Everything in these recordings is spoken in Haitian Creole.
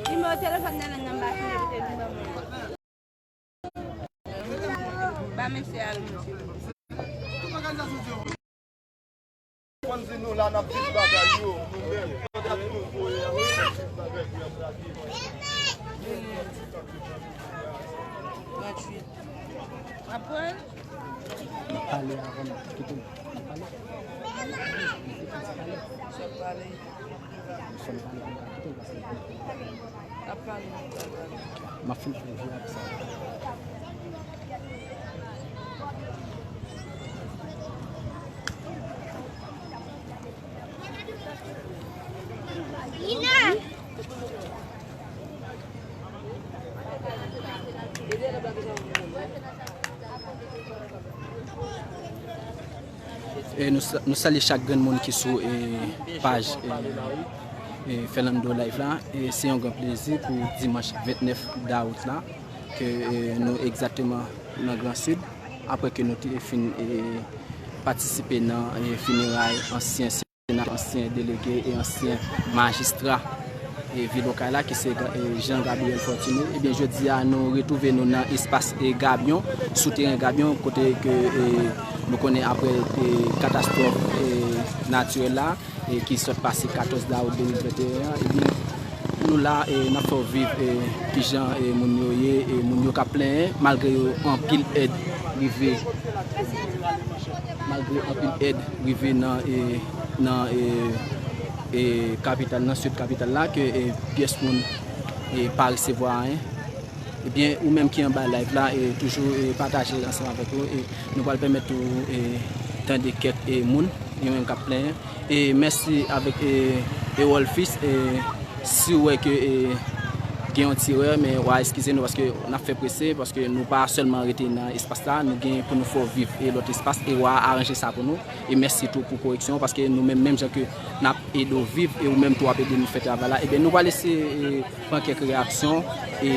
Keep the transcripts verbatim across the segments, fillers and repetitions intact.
Nimewo telefòn Nèlèn nan m pa sonje pou te vin ban mwen. Ba mesye a l, mesye. Konn si nou la n ap viv bagay yo, nou menm. Bagay nou voye an, nou viv bagay yo ap lage. Gratuit. Apre? N ap pale avan, n ap kite l. N ap pale. N ap kite l pale. Sòl pale pou n ka kite l paske l pale. L ap pale, l ap pale. M ap fin pale, jwe ak sa. E nou sa-, nou salye chak grenn moun ki sou, e, paj, e, e, Ferlando Live la. E se yon gran plezi pou dimanch vennèf dawout la, ke, e, nou egzakteman nan Gran Sid, apre ke nou te fin, e, patisipe nan, e, fineray ansyen ansyen delege e ansyen majistra, e, vil Okay la, ki se, e, Jean Gabriel Fortuné. Ebyen, jodi a, nou retwouve nou nan espas, e, Gabyon, sou teren Gabyon, kote ke, e, nou konnen apre, e, katastwòf, e, natirèl la, e, ki sot pase katòz dawout de mil venteyen an, ebyen, nou la, e, n ap fè w viv, e, kijan, e, moun yo ye, e, moun yo k ap plenyen, malgre yo anpil èd rive, malgre anpil èd rive nan, e, nan, e, e, kapital, nan sid kapital la, ke, e, pyès moun, e, pa resevwa anyen. Ebyen, ou menm ki anba live la, e, toujou, e, pataje ansanm avèk yo, e, nou pral pèmèt ou, e, tande kèk, e, moun, yo menm k ap plenyen. E mèsi avèk, e, Erol Fils, e, si w wè ke, e, gen yon ti erè, men w a eskize nou paske n ap fè prese, paske nou pa sèlman rete nan espas la, nou gen pou nou fè w viv, e, lòt espas, e w a aranje sa pou nou. E mèsi tou pou koreksyon, paske nou menm, menm jan ke n ap ede w viv, e ou menm tou w ap ede nou fè travay la, ebyen, nou pral eseye, e, pran kèk reyaksyon, e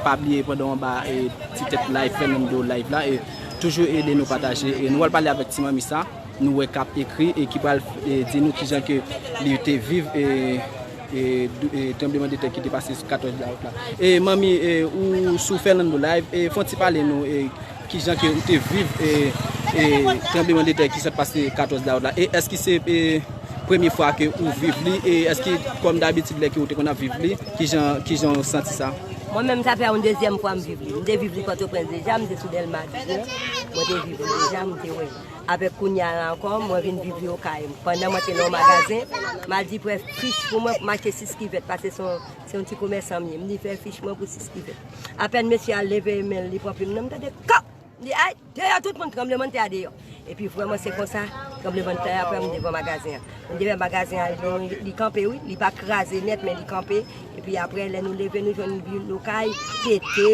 pa bliye pandan w anba, e, ti tèt live, Fernando Live la, e toujou ede nou pataje, e nou pral pale avèk ti manmi sa, nou wè k ap ekri, e ki pral, e, di nou kijan ke li te viv, e, e, dou-, e, tranbleman de tè ki te pase katòz dawout la. E manmi, e, ou sou Fernando Live, e fè yon ti pale nou, e, kijan ke ou te viv, e, e, tranbleman de tè ki sot pase katòz dawout la? E èske se, e, premye fwa ke ou viv li? E èske, kòm dabitid, lè ke ou te konn ap viv li, kijan, kijan ou santi sa? Mwen menm, sa fè yon dezyèm fwa m viv li. M te viv li Pòtoprens deja, m te sou Dèlma diz an. Mwen te viv li deja, m te wè. Avèk kounye a la ankò, mwen vin viv li Okay. Pandan mwen te nan yon magazen, m al di prè fich pou mwen pou m achte sis kivèt, paske se yon, se yon ti komèsan m ye. M di fè fich mwen pou sis kivèt. Apèn mesye a leve men l, li pran plim nan, m tande kòk! M di, ay, deyò, tout moun, tranblemanntè a deyò. Epi vrèman, se konsa, tranblemanntè a pran m devan magazen an. M devan magazen an, li, li kanpe, wi, li pa kraze nèt, men li kanpe. Epi apre, lè nou leve, nou jwenn vil Okay, pete,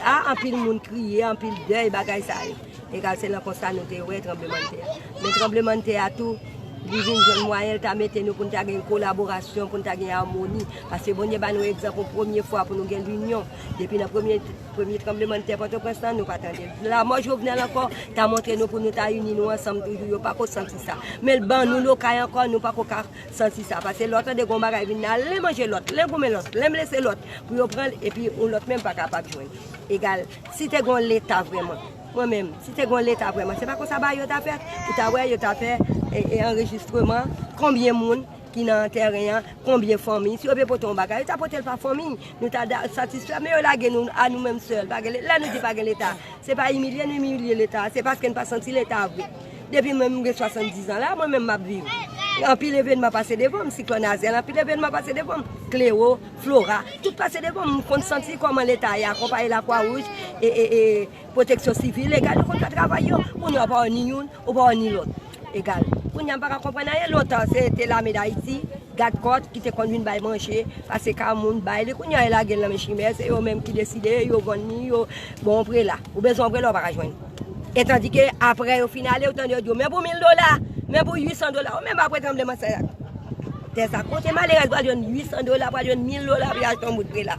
a, anpil moun kriye, anpil dèy, bagay sa yo. Egal, se nan konsa nou te wè tranblemanntè a. Men tranblemanntè a tou, li vin jwenn mwayen, l ta mete nou pou n ta gen kolaborasyon, pou n ta gen amoni. Paske Bondye ba nou egzanp yon premye fwa pou nou gen linyon. Depi nan premye, premye tranblemanntè Pòtoprens lan, nou pa tande l. Lanmò Jovenel ankò ta montre nou pou nou ta ini nou ansanm toujou. Yo pako santi sa. Men l ban nou lokay ankò, nou pako ka santi sa. Paske lè w tande gon bagay vin, n ale manje lòt, len goumen lòt, len blese lòt, pou yo pran l, epi yon lòt menm pa kapab jwenn. Egal, si te gon Leta vrèman, mwen menm, si te gon Leta vrèman, se pa konsa bagay yo ta fèt. Ou ta wè, yo ta fè, e, e, anrejistreman, konbyen moun ki nan tèren an, konbyen fanmi. Si yo vle pote yon bagay, yo ta pote l pa fanmi. Nou ta da-, satisfè, men yo lage nou a nou menm sèl. Pa gen le-, lè nou di pa gen Leta, se pa imilye nou imilye Leta, se paske n pa santi Leta vre. Depi mwen, m gen swasanndizan la, mwen menm m ap viv. Anpil evènman pase devan m, siklòn Azèl, anpil evènman pase devan m. Kleo, Flora, tout pase devan m. M konn santi kòman Leta ye, akonpaye Lakwa Wouj, e, e, e, Pwoteksyon Sivil, egal, yo konn fè travay yo. Kounye a, ou pa wè ni youn, ou pa wè ni lòt. Egal. Kounye a, m pa ka konprann anyen. Lontan, se te Lame Dayiti, gad kòt, ki te konn vin bay manje, pase ka moun, bay li. Kounye a, yo lage l nan men chimè, se yo menm ki deside, yo vann li, yo, bon, onprela. Ou bezwen onprela, ou pa ka jwenn. E tandike, apre yo fin ale, ou tande yo di w, men pou mil dola, men pou uit san dola, ou menm apre tranblemanntè a. Tè sa kote malerèz pral jwenn uit san dola, pral jwenn mil dola pou y achte yon bout prela.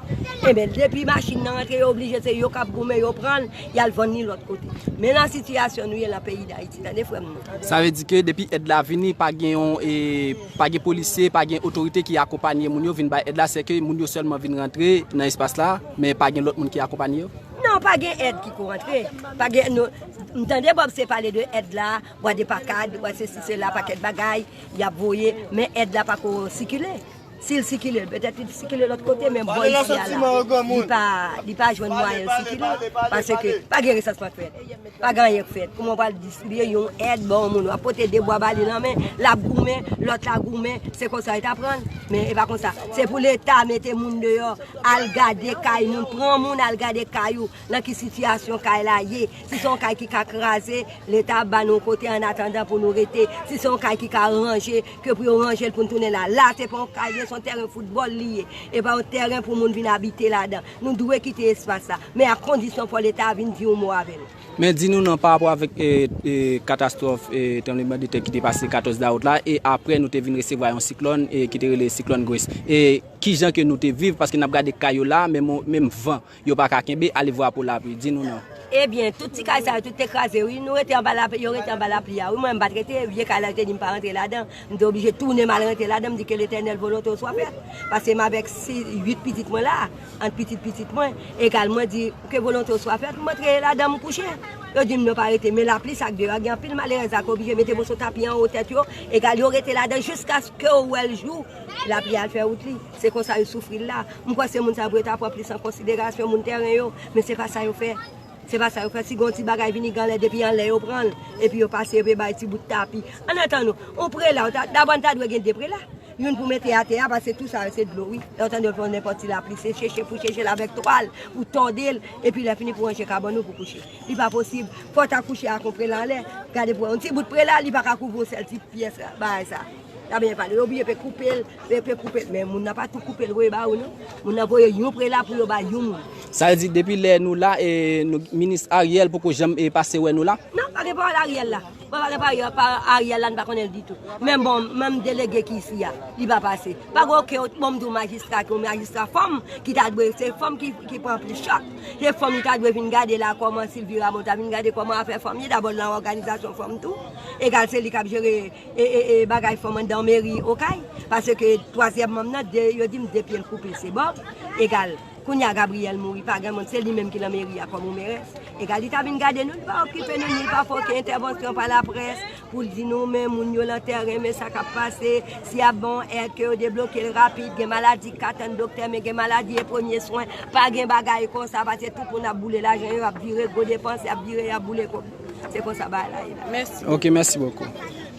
Ebyen, depi machin nan rantre, yo oblije se yo k ap goumen, yo pran l, y al vann li lòt kote. Men nan sitiyasyon nou ye nan peyi Dayiti, tande frè m nan. Sa vle di ke depi èd la vini, pa gen yon, e, pa gen polisye, pa gen otorite ki akonpanye moun yo vin bay èd la, se ke moun yo sèlman vin rantre nan espas la, men pa gen lòt moun ki akonpanye yo? Non, pa gen èd ki ko rantre. Pa gen, nou, m tande Bob se pale de èd la, bwa de pakad, bwa sesi, sela, pakèt bagay, y ap voye, men èd la pa ko sikile. Si l sikile, petèt li sikile lòt kote, men bò isi a la, li pa, li pa jwenn mwayen l sikile, paske pa gen resansman k fèt. Pa gen anyen k fèt. Kouman w pral distribiye yon èd ba yon moun? W ap pote de bwa ba li nan men, l ap goumen, lòt la goumen, se konsa yo ta pran l. Men e pa konsa. Se pou Leta mete moun deyò, al gade kay moun, pran moun al gade kay ou, nan ki sitiyasyon kay la ye. Si se yon kay ki ka kraze, Leta ap ba nou yon kote annatandan pou nou rete. Si se yon kay ki ka ranje, ke pou yo ranje l pou n tounen la. La, se pa yon kay, se yon tèren foutbòl li ye. E pa yon tèren pou moun vin abite ladan. Nou dwe kite espas la. Men a kondisyon fò Leta vin di yon mo avè nou. Men di nou non pa rapò avèk, e, e, katastwòf, e, tranblemanntè ki te pase katòz dawout la, e apre nou te vin resevwa yon siklòn, e, ki te rele siklòn Grace. E kijan ke nou te viv, paske n ap gade kay yo la, menm, menm van, yo pa ka kenbe, alevwa pou lapli. Di nou non. Ebyen, tout ti kay sa yo, tout te kraze, wi. Nou rete anba lapli, yo rete anba lapli a, wi. Mwen, m pa t rete, vye kay la, yo te di m pa rantre ladan. M te oblije tounen m al rantre ladan, m di ke Letènèl volonte w swa fèt. Paske m avèk sis, uit pitit mwen la, ant pitit pitit mwen. Egal, mwen di, ke volonte w swa fèt, m antre ladan, m kouche. Yo di m non pa rete, men lapli sa k deyò a, gen anpil malerèz la k oblije mete moso tapi anwo tèt yo. Egal, yo rete ladan jiskaske w wè l jou, lapli a al fè wout li. Se konsa yo soufri l la. M kwè se moun sa yo pou yo ta pran plis an konsiderasyon, moun tèren yo, men se pa sa yo fè. Se pa sa yo fè. Si gen yon ti bagay vini gen anlè, depi anlè yo pran l, epi yo pase, yo pe bay ti bout tapi. Annatandan, yon prela, ou ta, dabò n ta dwe gen de prela. Youn pou mete atè a, paske tou sa yo se dlo, wi. Lè w tande yo fè yon nenpòt ti lapli, se cheche pou cheche l avèk twal, pou tòde l, epi lè fini pou ranje kabann ou pou kouche. Li pa posib. Fò w ta kouche ak yon prela anlè. Gade pou wè, yon ti bout prela, li pa ka kouvri yon sèl ti pyès bagay sa. Sa byen pale. Yo oblije pe koupe l, pe, pe koupe l. Men moun nan pa tou koupe l voye ba ou, non. Moun nan voye yon prela pou yo bay yon moun. Sa vle di, depi lè nou la, e, nou, minis Ariel poko janm, e, pase wè nou la? Non, pa gen pawòl Ariel la. Bon, pa gen pawòl Ariel la, n pa konnen l ditou. Men bon, menm delege ki isi a, li pa pase. Pa gen okenn, bon, m di w majistra, ki yon majistra fanm, ki ta dwe, se fanm ki, ki pran plis chòk. Se fanm ki ta dwe vin gade la, kòman Sylvie Rameau ta vin gade kòman afè fanm ye, dabò l nan òganizasyon fanm tou. Egal, se li k ap jere e, e, e, bagay fanm anndan meri Okay, paske twazyèm manm nan, de, yo di m de pye l koupe, se Bob. Egal, kounye a Gabriel mouri, pa gen moun, se li menm ki nan meri a kòm yon merès. Egal, li ta vin gade nou, li pa okipe nou, ni li pa fè okenn entèvansyon pa laprès pou l di nou, men moun yo nan tèren, men sa k ap pase, si y ap ban yon èd, ke yo debloke l rapid, gen maladi k ka tann doktè, men gen maladi e premye swen, pa gen bagay konsa, paske tout moun ap boule lajan yo, ap vire gwo depans, y ap vire, y ap boule kòb. Se konsa bagay la ye la. Mèsi. Ok, mèsi bokou.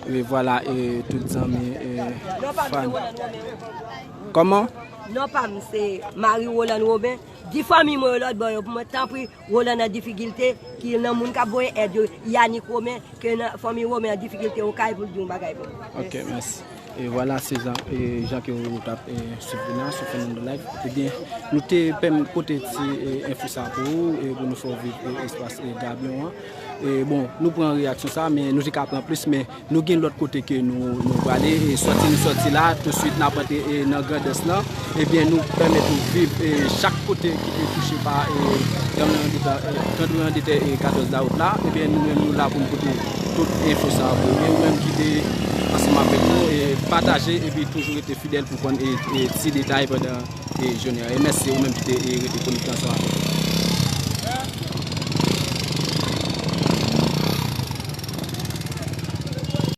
E vwala, e tout zanmi, e fan. Kòman? Non pa m se Marie Roland Robin. Di fanmi mwen yo lòt bò yo pou mwen, tanpri, Roland an difikilte, ki nan moun k ap voye èd yo, Yanick Romain, ke nan fanmi Romain an difikilte, Okay pou l di yon bagay pou mwen. Ok, mèsi. E vwala, se jan, e jan ke ou t ap, e, swiv nou la sou Fernando Live. Ebyen, nou te pèm pote ti, e, enfo sa pou ou, e, pou nou fè w viv, e, espas, e, Gabyon an. E, bon, nou pran reyaksyon sa, men nou te ka pran plis, men nou gen lòt kote ke nou, nou prale. E sòti nou sòti la, touswit n ap antre, e, nan Grandans lan. Ebyen, nou pèmèt ou viv, e, chak kote ki te touche pa, e, tranblemanndetè, e, tranblemanndetè, e, katòz dawòt la. Ebyen, nou menm, nou la pou n pote tout enfo sa pou ou. E ou menm ki te ansanm avèk nou, e, pataje epi toujou rete fidèl pou konn, e, e, ti detay pandan, e, jounen an. E mèsi ou menm ki te, e, rete konekte ansanm avèk nou.